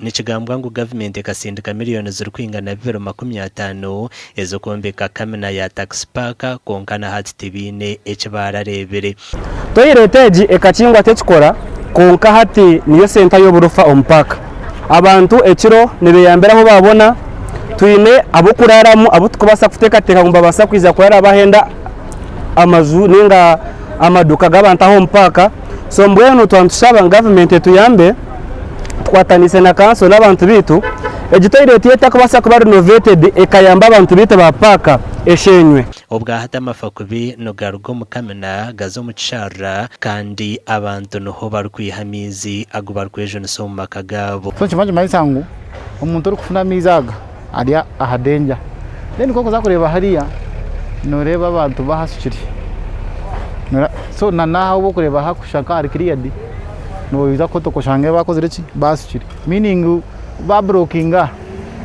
Nikigambwa ngu gavumenti ekasindika miriyoni zirikwingana 250 ez'okwombeka kamina ya Taxi Park kwonka na hati tibaine eki baarareebire. Toyireti egi ekakingwa tekikora kwonka hati niyo senta y'oburofa omu paaka. Abantu ekiro nibeyambira ahu babona. Twine ab'okuraaramu abu turikubaasa kuteekateeka ngu nibabaasa kwija kuraara bahenda amaju ninga amaduuka g'abantu aha omu paaka. So mbwenu twaba nitushaba ngu gavumenti etuyambe tukwataniise na kanso n'abantu baitu, egi toyireti yo etakubaasa kuba renovated ekayamba abantu baitu aba paaka eshenywe. Obwahati amafakubi nigaruga omu kamina gaza omu kisharara kandi abantu niho barikwiha amaizi agu barikwejunisa omu maka gaabo. So nikiba nikimanyisa ngu omuntu orikufuna amaizi aga ari aha danger. Then ku orikuza kureeba hariya noreeba abantu bahasukire so na n'aha obu orikureeba hakushusha nk'ahari cleared noija kuhotoka oshange bakozire ki bahasukire meaning baburokinga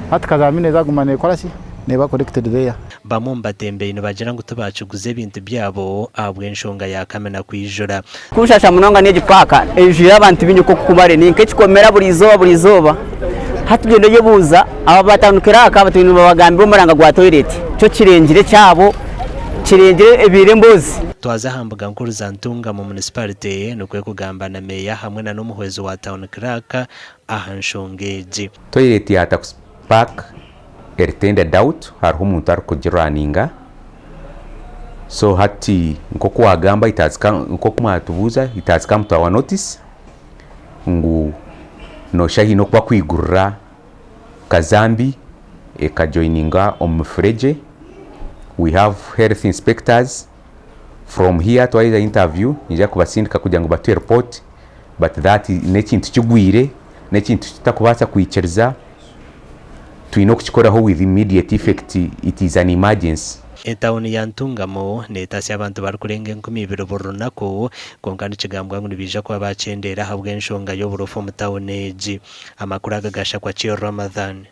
hati kazambi neeza kuguma nekora ki neeba collected there. Bamwe omu batembeyi nibagira ngu tibakiguza ebintu byabo ahabw'enshonga ya kamina kwijura. Kunshasha munonga n'egi paaka eijwire abantu baingi nk'oku kubare ni nk'ekikomera buri izooba buri izooba. Hati genda oyebuuza aba ba tawuni kiraaka batwire nibabagambira omuranga gwa toyireti kyo kirengire ekyabo kirengire ebaire emboozi. Twaza aha mbuga nkuru za Ntungamo Munisiparite nikwo kugamba na Meeya hamwe na n'omuhwezi wa tawuni kiraaka aha nshonga egi. Toyireti ya Takusi Park eri tendered out hariho omuntu arikugirwaninga so hati nkoku wagamba it has come nkoku mwatubuuza it has come to our notice ngu noshusha haine oku bakwigurira kazambi ekajoininga omu mufuregye we have health inspectors from here twaheza interview ninyija kubasindika kugira ngu batuhe report but that nekintu kigwire nekintu tutakubaasa kwikiriza. Twine okukikoraho with immediate effect, it is an emergency. Etauni ya Ntungamo netasya abantu barikurenga 2000 buri runaku kwonka nikigambwa ngu nibaija kuba bakyendeera ahabw'enshonga y'oburofa omu tauni egi. Amakuru aga gashakwa Kiir Ramadhan.